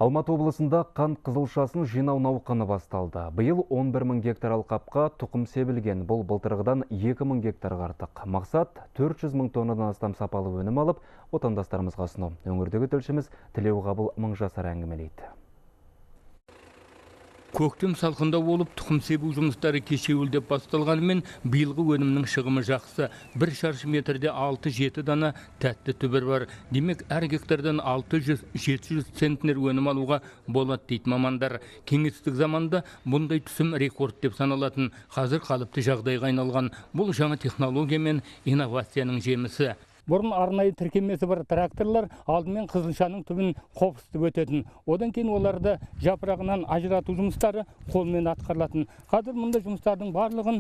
Алматы облысында қант қызылшасын жинау науқаны басталды. Биыл 11 мың гектар алқапқа тұқым себілген. Бұл былтырғыдан 2 мың гектарға артық. Мақсат 400 мың тоннадан астам сапалы өнім алып, отандастарымызға ұсыну. Өңірдегі тілшіміз Тілеуқабыл Мыңжасар әңгімелейді. Көктем салқындау болып, тұқым себу жұмыстары кешеуілдеп басталғанымен, биылғы өнімнің шығымы жақсы. Бір шаршы метрде 6-7 дана тәтті түбір бар. Демек, әр гектардан 600-700 центнер өнім алуға болады дейді мамандар. Кеңестік заманда бұндай түсім рекорд деп саналатын, қазір қалыпты жағдайға айналған. Бұл жаңа технология мен инновацияның жемісі. Бұрын арнайы тіркемесі бар тракторлар алдымен қызылшаның түбін қопсытып өтетін. Одан кейін оларды жапырағынан ажырату жұмыстары қолмен атқарылатын. Қазір мұндай жұмыстардың барлығын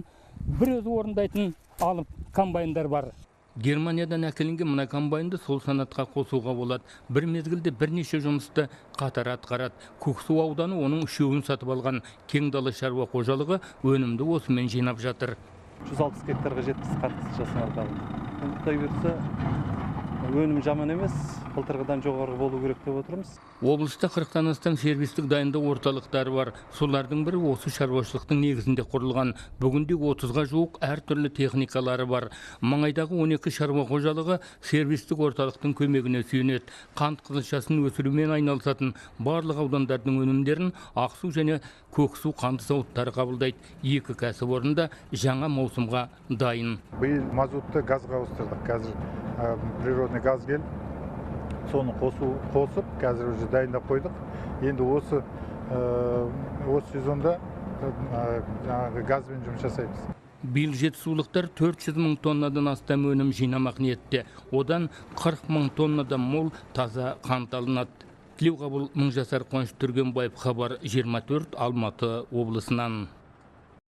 бір өзі орындайтын алып комбайндар бар. Германиядан әкелінген мына комбайнды сол санатқа қосуға болады. Бір мезгілде бірнеше жұмысты қатар атқарады. Көксу ауданы оның үшеуін сатып алған. Кең дала шаруа қожалығы өнімді осымен жинап жатыр. 160 гектарға жеткізіп қант қызылшасын алғалы. Құдай бұйыртса, өнім жаман емес, былтырғыдан жоғары болу керек деп отырмыз. Облыста 40-тан астам сервистік дайындау орталықтары бар. Солардың бірі осы шаруашылықтың негізінде құрылған. Бүгінде 30-ға жуық әртүрлі техникалары бар. Маңайдағы 12 шаруа қожалығы сервистік орталықтың көмегіне сүйенеді. Қант қызылшасын өсірумен айналысатын барлық аудандардың өнімдерін Ақсу және Көксу қант зауыттары қабылдайды. Екі кәсіпорын да жаңа маусымға дайын. Биыл мазутты газға ауыстырдық. Қазір природный газ келіп, соны қосып, қазір уже дайындап қойдық. Енді осы сезонда жаңағы газбен жұмыс жасаймыз. Биыл жетісулықтар 400 мың тоннадан астам өнім жинамақ ниетте. Одан 40 мың тоннадан мол таза қант алынады. Тілеуқабыл Мыңжасар, Қуаныш Түргенбаев, Хабар 24, Алматы облысынан.